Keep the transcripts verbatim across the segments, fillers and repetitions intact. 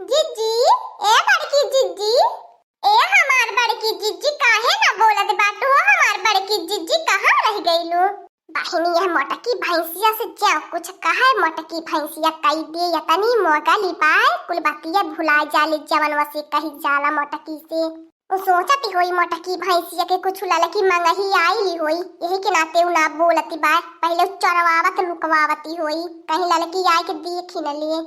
जिज्जी, ए बड़की जिज्जी, ए हमार बड़की जिज्जी, काहे ना बोलत बाटू हो हमार बड़की जिज्जी, कहाँ रह गइलू? बहिनी, यह मोटकी भैंसिया से जो कुछ कहे, मोटकी भैंसिया कई दे, यतनी मोगली बाय, कुल बतिया भुला जाले, जवन वसे कही जाला मोटकी से। उ सोचत होई मोटकी भैंसिया के कुछ ललकी मंगही आइली होई, यही के नाते उ ना बोलती बाय, पहिले उ चरवावत लुकवावती होई, कहीं ललकी आए के देख ही न लिए।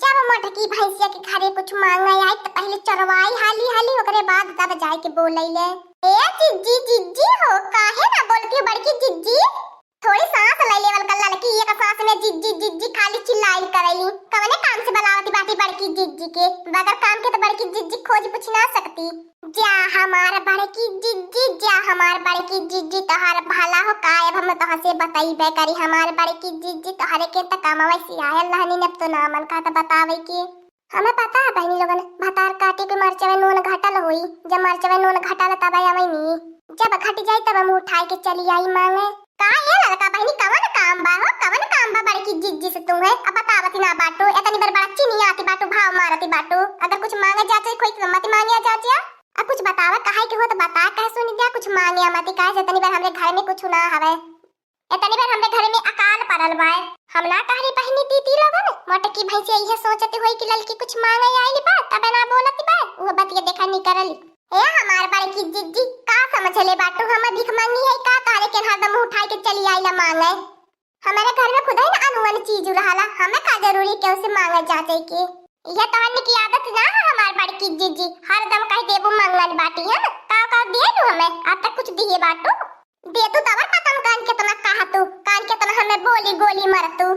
जब मोटकी भैंसिया के घरे कुछ मांगे आई त पहिले चरवाई हाली हाली, ओकरे बाद तब जाए के बोलैले। ए जिज्जी, जिज्जी हो, काहे ना बोलती हो बड़की जिज्जी? थोड़ी सांस ले लेवल कर ललकी, एक सांस में जिज्जी जिज्जी खाली चिल्लाइल करैली। कवने काम से बुलावती बाटी बड़की जिज्जी के? बगैर काम के तो बड़की जिज्जी खोज पूछ ना सकती। जा हमार बड़की जिज्जी, जा हमार बड़की जिज्जी, तोहार भला हो का, अब हम तोहसे बतैबे करी। हमार बड़की जिज्जी, तोहरे के त कमावे से आयल रहनी, अब तो ना मन का त बतावे के। हमें पता है बहिनी लोगन, भतार काटे के मरचवे नून घटल होई, जब मरचवे नून घटल तब आवैनी, जब घट जाई तब हम उठाए के चली आई मांगे। का हे ललका बहिनी, कवन काम बा हो, कवन काम बा बड़की जिज्जी से तुम्हें? अब बतावती ना बाटू, एतनी बार बड़ा चिनियाती बाटू, भाव मारती बाटू। अगर कुछ मांगे जाचे कोई तो मत मांगे जाचे। अब कुछ बतावा, कहे के हो तो बता, कहे सुनी दिया, कुछ मांगे मती, काहे से एतनी बार हमरे घर में कुछ ना हवे। एतनी बार हमरे घर में अकाल पड़ल बाय। हम ना कहरी बहिनी दीदी लोगन, मोटकी भैंसिया इहे सोचत होई कि ललकी कुछ मांगे आइल बा, तबे ना बोलत बा। उहे बतिया देखा निकरली। ए हमार बड़की जिज्जी, का समझले बाटू? हम भिखमंगी है का? तोहरे के हरदम उठाई के चली आइला मांगे। हमारे घर में खुद ही ना अनवन चीज रहला, हमें का जरूरी केहू से मांगे जाचे के? यह तोहन की आदत ना है हमार बड़की जिज्जी, हरदम कह देबू मंगन बाटी है, का का दे दू हमें, आज तक कुछ दिए बाटू? दे तू तवर पतन कान केतना कहा तू, कान केतना हमें बोली गोली मर तू।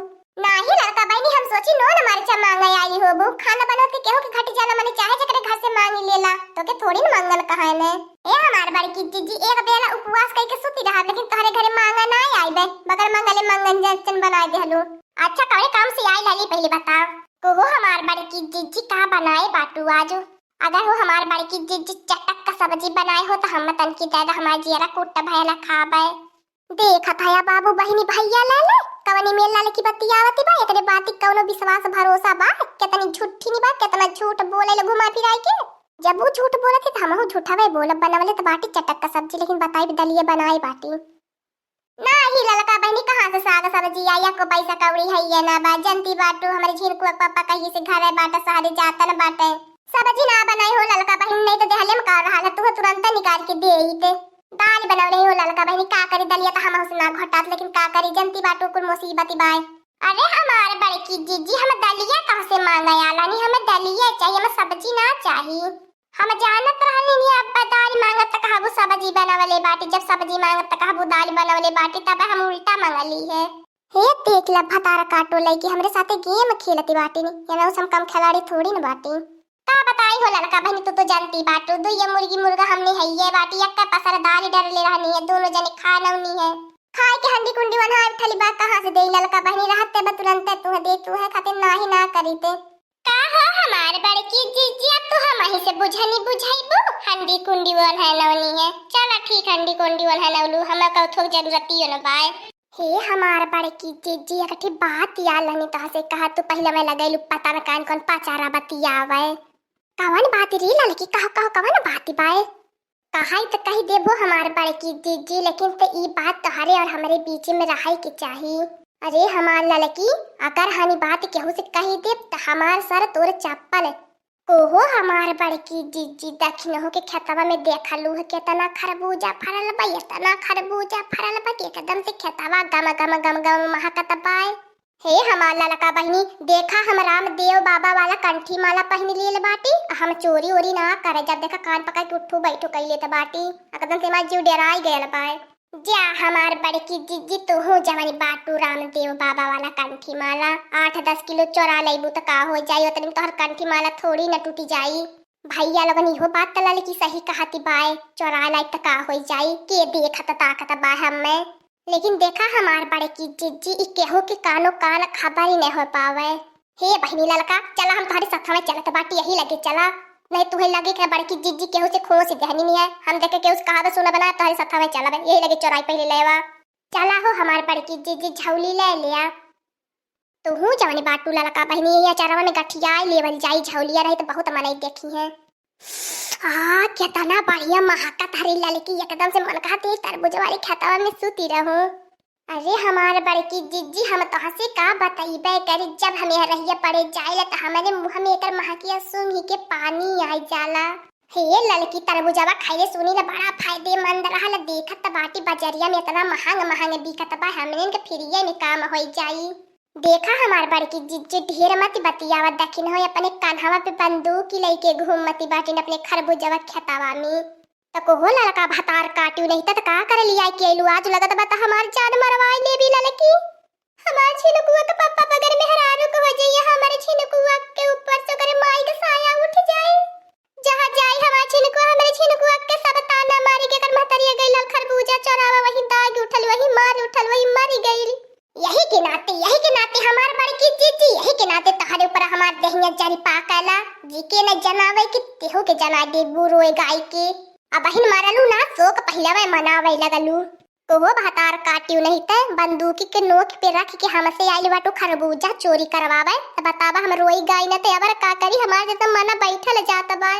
नाही ललका बहिनी, हम सोची नून मरचा मांगे आई होबू, खाना बनवत के केहू के घट जाला, मने चाहे जकरे घर से मांगी लेला, तो के थोड़ी न मंगन कहाने। ए हमार बड़की जिज्जी, एक बेला उपवास कइके सुती रहा, लेकिन तोहरे घरे मांगा ना आइबे, बगैर मंगले मंगन जैसन बनाए देहलू। अच्छा, कौने काम से आई लाली, पहले बताओ। को हो हमार बड़की जिज्जी, का बनाए बाटू आजू? अगर हो हमार बड़की जिज्जी चटक का सब्जी बनाए हो, तो हम तनकी दे दे, हमार जियरा कुट्ट भयला खाबे। देखत हया बाबू, बहिनी भैया लाले, कवनी मेल लाले की बतियावती बा, एकरे बाती कौनो विश्वास भरोसा बा? केतनी झूठी नी बा, केतना झूठ बोले ले घुमा फिराई के। जब वो झूठ बोलत है, तो हमहू झूठवे बोलब। बनवले तो बाटी चटक का सब्जी, लेकिन बताई दलिया बनाए बाटी। नाही ललका बहिनी, कहाँ से साग सब्जी आई? एको पैसा कौड़ी है ये ना बा। जनती बाटू, हमरे झिनकुआ के पापा कहीं से घरे बाटे, शहरे जातन बाटे। सब्जी ना बनाई हो ललका बहिनी, नहीं तो देहले में का रहा, तू तुरंत निकाल के दे आईते। दाल बनवले हो ललका बहिनी, का करी, दलिया तो हम से ना घोटात, लेकिन का करी, जनती बाटू कुल मुसीबत बाय। अरे हमार बड़की जिज्जी, हम दलिया कहाँ से मांगे आला नी, हमें दलिया चाहिए, हमें सब्जी ना चाहिए। हम जानत रहनी नी, अब दाल मांगत त कहबू सब्जी बनवले बाटी, जब सब्जी मांगत त कहबू दाल बनवले बाटी, तब हम उल्टा मंगली है। हे देख ला भतार काटो लइके हमरे साथे गेम खेलती बाटी नी, ये ना हम कम खिलाड़ी थोड़ी न बाटी। का बताई हो ललका बहिनी, तू तो जानती बाटू, दुइये मुर्गी मुर्गा हमने हइये बाटी, एक पसर दाल डरले रहनी है, दोनों जने खा नौनी है। खाए के हंडी कुंडी वन्हा उठली बा, कहाँ से देई ललका बहिनी, रहते बा तुरंते तू दे, तू है खातिर नाही ना करीते। का हो हमार बड़की जिज्जी, अब तू हमही से बुझनी बुझाइबू? हंडी कुंडी वन्हा नौनी है, चला ठीक, हंडी कुंडी वन्हा नौलू, हमरा का थोक जरूरतियो न बाय। हे हमार बड़की जिज्जी, एक ठी बात याद लहनी तोहसे कहा, तू पहिले में लगैलू पता न कान कौन पचारा बतियावे। कवन बात रे ललकी, कहो, कहो, कवन बात बाय? कहाई त कही देबो हमार बड़की जिज्जी, लेकिन त ई बात तोहरे और हमरे बीच में रहे के चाही। अरे हमार ललकी, अगर हनी बात केहू से कही देब त हमार सर तोर चप्पल। कोहो हमार बड़की जिज्जी, दखिनहो के खेतवा में देखलू है, केतना खरबूजा फरल बा, एतना खरबूजा फरल बा कि एकदम से खेतवा गम गम गम गम महकत बाय। हे हमार ललका बहिनी, देखा हम रामदेव बाबा वाला कंठी माला पहिन लेल बाटी, आ हम चोरी ओरी ना करे, जब देखा कान पकड़ के उठू बैठू कइ लेत बाटी, एकदम से हमार जीव डेराई गयल बाय। जा हमार बड़की जिज्जी, तोहू जवन बाटू रामदेव बाबा वाला कंठी माला, आठ दस किलो चोरा लइबू त का हो जाई, ओतनी में तोहर कंठी माला थोड़ी न टूटी जाई। भैया लोगन इहो बात त ललकी सही कहती बाय, चोरा लाई त का हो जाई, के देखत ताकत बाय हमें। लेकिन देखा हमार बड़की जिज्जी, ई केहू के कानो कान खबर ही नहीं हो पावे। हे बहिनी ललका, चला हम तोहरे साथ में चलत बाटी, यही लगे चला, नहीं तुहे लगे कि बड़की जिज्जी केहू से खोस देहनी नहीं है, हम देखे केहू से कहावे सुना बना, तोहरे साथ में चलब, यही लगे चोराई पहले लेवा। चला हो हमार बड़की जिज्जी, झौली ले लिया। तुहू जवने बाटू ललका बहिनी, ये अचारवा में गठियाई लेवल जाई, झौलिया रही त बहुत मनई देखिहैं। आ, केतना बढ़िया महकत हरे ललकी, एकदम से मन कहत है तरबूजवा वाले खेतवा में सूती रहूं। अरे हमार बड़की जिज्जी, हम तोहसे का बतइबे करी, जब हम यह रहिया पड़े जाइला त हमरे मुँह में एकर महकिया सूंघी के पानी आइ जाला। हे ललकी, तरबूजवा खइले सुनीला बड़ा फायदेमंद रहल। देखत बाटी बजरिया में एतना महंग महंग बिकत बा, हमनिन के फ्रीये में काम होइ जाई। देखा हमार बड़की जिज्जी, ढेर मत बतियावा, दखिन हो अपने कान्हवा पे बंदूक लइके घूमती बाटिन अपने खरबूजवा खेतवा में। त कोहो ललका भतार काटियो नहीं त, त का करे लिया के अइलू? आज लगत बा त हमार जान मरवाई लेबी ललकी। हमार झिनकुआ के पप्पा बगैर मेहरारू के हो जइया, हमारे झिनकुआ के ऊपर से ओकरे माई के साया उठ जाई। जहाँ जाई हमार झिनकुआ, हमारे झिनकुआ के सब ताना मारी के एकर महतरिया गइल खरबूजा चोरावा, वही दाग उठल, वही मार उठल, वही मरी गइल। यही के नाते, यही के नाते हमार बड़की जिज्जी, यही के नाते तोहरे ऊपर हमार देहिया जरी पाकला। जी के न जनावे कि तेहू के जना देबू रोए गाई के। अबहिन मरलू ना, शोक पहिलवे मनावे लगलू। कोहो भतार काटियो नहीं त बंदूकी के नोक पे रख के हमसे आइल बाटू खरबूजा चोरी करवावे। त बतावा हम रोई गाई न त अबर का करी, हमार जब मन बैठल जात बा।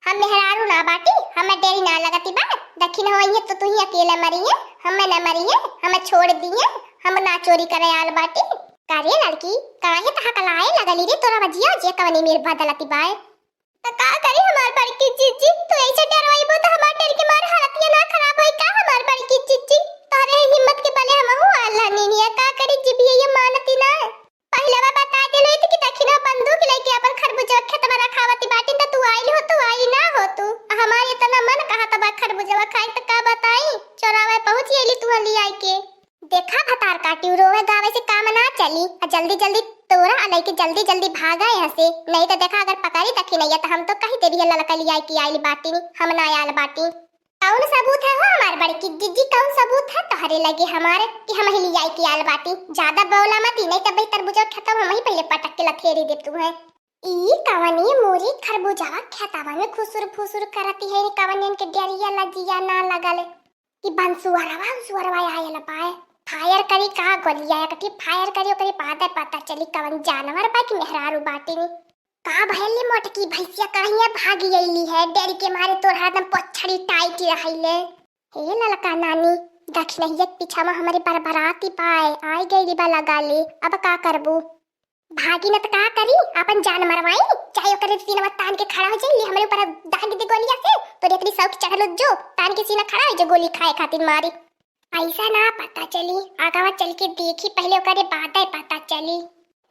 हम मेहरारू ना बाटी, हमें डेरी ना लगती बा। दखिन हो इहे तो तुही अकेले मरिहे, हमें ना मरिहे, हमें छोड़ दिहे, हम ना चोरी करे आल बाटी। का रे लड़की, काहे त हकलाए लगली रे, तोरा वजिया जे कवनी मेर बदलती बाय। त का करी हमार बड़की जिज्जी, तू ऐसे डरवाइबो त हमार डर के मारे हालतिया ना खराब होई का हमार बड़की जिज्जी? तोहरे हिम्मत के बले हमहू आल हनी निया, का करी जिभिया ये मानती ना। पहिलवा बता देलो इत कि दखिना बंदूक लइके अपन खरबूजा खेत में रखावती बाटिन, त तू आइल हो, तू आइल ना हो तू। आ हमार इतना मन कहत बा खरबूजवा खाए, त का बताई, चोरावे पहुँच अइली तू लियाई के। देखा भतार काटियो, रोवे गावे से काम ना चली। आ जल्दी जल्दी तोरा आ लइके जल्दी जल्दी भागा यहाँ से, नहीं त देखा अगर पकड़ी दखिनैया त हम तो कही देबी ललका लियाई के आइल बाटिन, हम ना आल बाटी। कौन सबूत है हो हमार बड़की जिज्जी, कौन सबूत है तोहरे लगे हमारे कि हम ही लियाई के आल बाटी? ज्यादा बोला मती, नहीं त भाई तरबूजा खेतवा हम ही पहिले पटक के लथेरी देब तुम्हें। ई कवनी मोरी खरबूजावा खेतवा में खुसुर फुसुर करती है, इन कवनियन के डरिया लजिया ना लगल कि बंसुअरवा उसुअरवा आयल पाए। फायर करी का गोलिया, एकठी फायर करी ओकरी बादे पता चली कवन जानवर बा कि मेहरारू बाटिन। का भइल रे मोटकी भैंसिया, कहिया भागी अइली है? डर के मारे तोर हरदम पोछड़ी टाइट रहइले। हे ललका नानी, दखिनहिया के पीछा में हमरे बरबराती पाए, आइ गइली बा लगा ले, अब का करबू? भागी न त का करी, आपन जान मरवाई, चाहे ओकरे सीनवा तान के खड़ा हो जाई, ले हमरे ऊपर दाग दे गोलिया से, तोरे इतनी शौक चढ़ल जो, तान के सीना खड़ा हो जो गोली खाए खातिर मारी। ऐसा ना पता चली, आगवा चल के देखी, पहिले ओकरे बादे पता चली।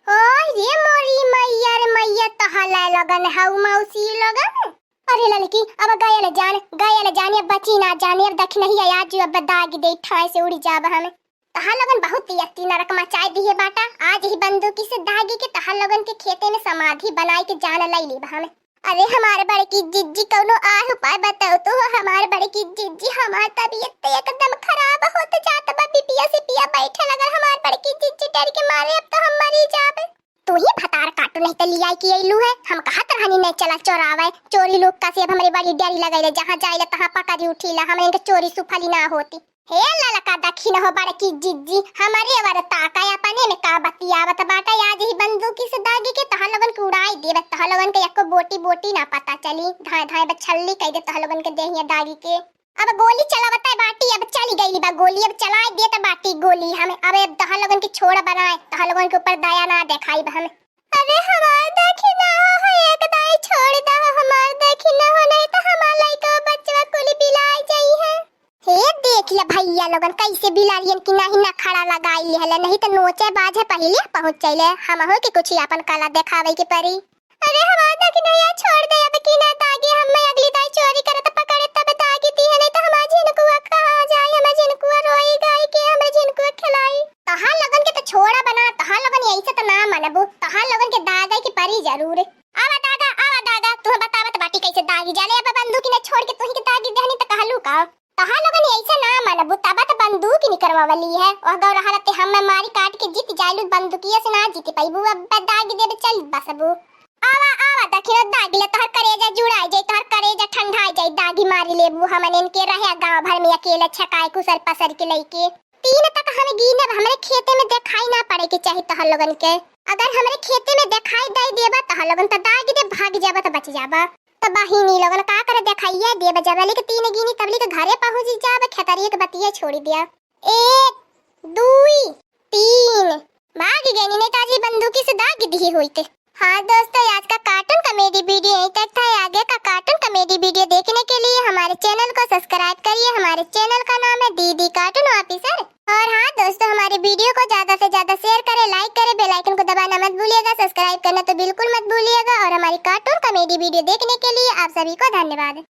ओ रे मोरी मैया रे मैया, तोहला लगन हऊ मौसी लगन। अरे ललकी, अब गयल जान, गयल जान, अब बची ना जान, अब दखिनहिया आज अब दाग दे ठाए से उड़ी जाब हम। तोहा लगन बहुत ही अति नरक मचाए दिहे बाटा, आज ही बंदूकी से दागी के तोहा लगन के खेते में समाधि बनाई के जान लई लेब हम। अरे हमार बड़की जिज्जी, कौनो आह उपाय बताओ तो हो हमार बड़की जिज्जी, हमार तबीयत तो एकदम खराब होत जात बा, पिपिया से पिया बैठे लगल हमार बड़की जिज्जी, डर के मारे अब तो हम मरी जाब। तू ही भतार काटू नहीं तो लियाई के अइलू है, हम कहत रहनी नहीं चला चोरावे, चोरी लोग का से अब हमरे बड़ी डरी लगइले, जहाँ जाइले तहाँ पकड़ी उठीला, हमरे इनके चोरी सुफली ना होती। हे ललका दखिन हो बड़की जिज्जी, हमरे वर ताका अपने में का बतियावत बाटा, आज ही बंदूकी से दागी के तोहा लोगन के उड़ाई देबे, तोहा लोगन के एको बोटी बोटी ना पता चली, धाए धाए बछल्ली कह दे तोहा लोगन के देहिया दागी के। अब गोली चलावत बाटी, अब चली गई बा गोली, अब चलाए देत बाटी गोली हम, अब तोहा लोगन के छोड़ बनाए, तोहा लोगन के ऊपर दया ना देखाई हम। अरे हमार दखिना हो, एक दाई छोड़ दा, हमार दखिना हो, नहीं तो हमार लइका बच्चा कुल बिलाए जाई है। हे देख ले भैया लोगन, कैसे बिलारियन की नहीं नखड़ा लगाई लिहले, नहीं तो नोचे बाजे पहिले पहुँच जाइले। हमहू के कुछ आपन कला देखावे के परी। अरे हमार दखिनैया छोड़ दे, अब की ना दागी, हम मैं अगली दाई चोरी करत पकड़े तब दागी दी है, नहीं तो हमार झिनकुआ कहाँ जाई, हमार झिनकुआ रोई गाई के, हमार झिनकुआ खिलाई। तोहा लोगन के तो छोड़ा बना, तोहा लोगन ऐसे तो ना मनबू, तोहा लोगन के दागे के परी जरूर। आवा दागा, आवा दागा, तू बतावत बाटी कैसे दागी जाले, अब बंदूकी ने छोड़ के तू ही के दागी देहनी तो कहलू का? तोहा लोगन ऐसे ना मनबू, तब तो बंदूक निकरवावली है। ओह गौरा हालत हम मारी काट के जीत जाइलू, बंदूकिया से ना जीत पाइबू, अब दागी देबे चल बसबू। आवा, आवा, दखिनो दागी ले तोहर करेजा जुड़ाई जाई, तोहर करेजा ठंडाई जाई, दागी मारी लेबू हमन इनके रहे गाँव भर में अकेले छकाए कुसर पसर के लइके। तीन तक हम गिनब, हमरे खेते में देखाई ना पड़े के चाही तोहर लोगन के। अगर हमरे खेते में देखाई दे देबा तोहर लोगन त दाग दे भाग जाबा त बच जाबा। त बहिनी लोगन का करे, देखाइया देबा, जब लिक तीन गिनी तब लिक घरे पहुँच जाबा, खेतरिया के बतिया छोड़ी दिया। एक, दुई, तीन। भाग गई, नहीं तो आज ही बंदूकी से दाग दिही होइत। हाँ दोस्तों, आज का कार्टून कॉमेडी वीडियो यहीं तक था। आगे का कार्टून कॉमेडी वीडियो देखने के लिए हमारे चैनल को सब्सक्राइब करिए। हमारे चैनल का नाम है दीदी कार्टून ऑफिसर। और हाँ दोस्तों, हमारे वीडियो को ज्यादा से ज्यादा शेयर करें, लाइक करें, बेल आइकन को दबाना मत भूलिएगा, सब्सक्राइब करना तो बिल्कुल मत भूलिएगा। और हमारी कार्टून कॉमेडी वीडियो देखने के लिए आप सभी को धन्यवाद।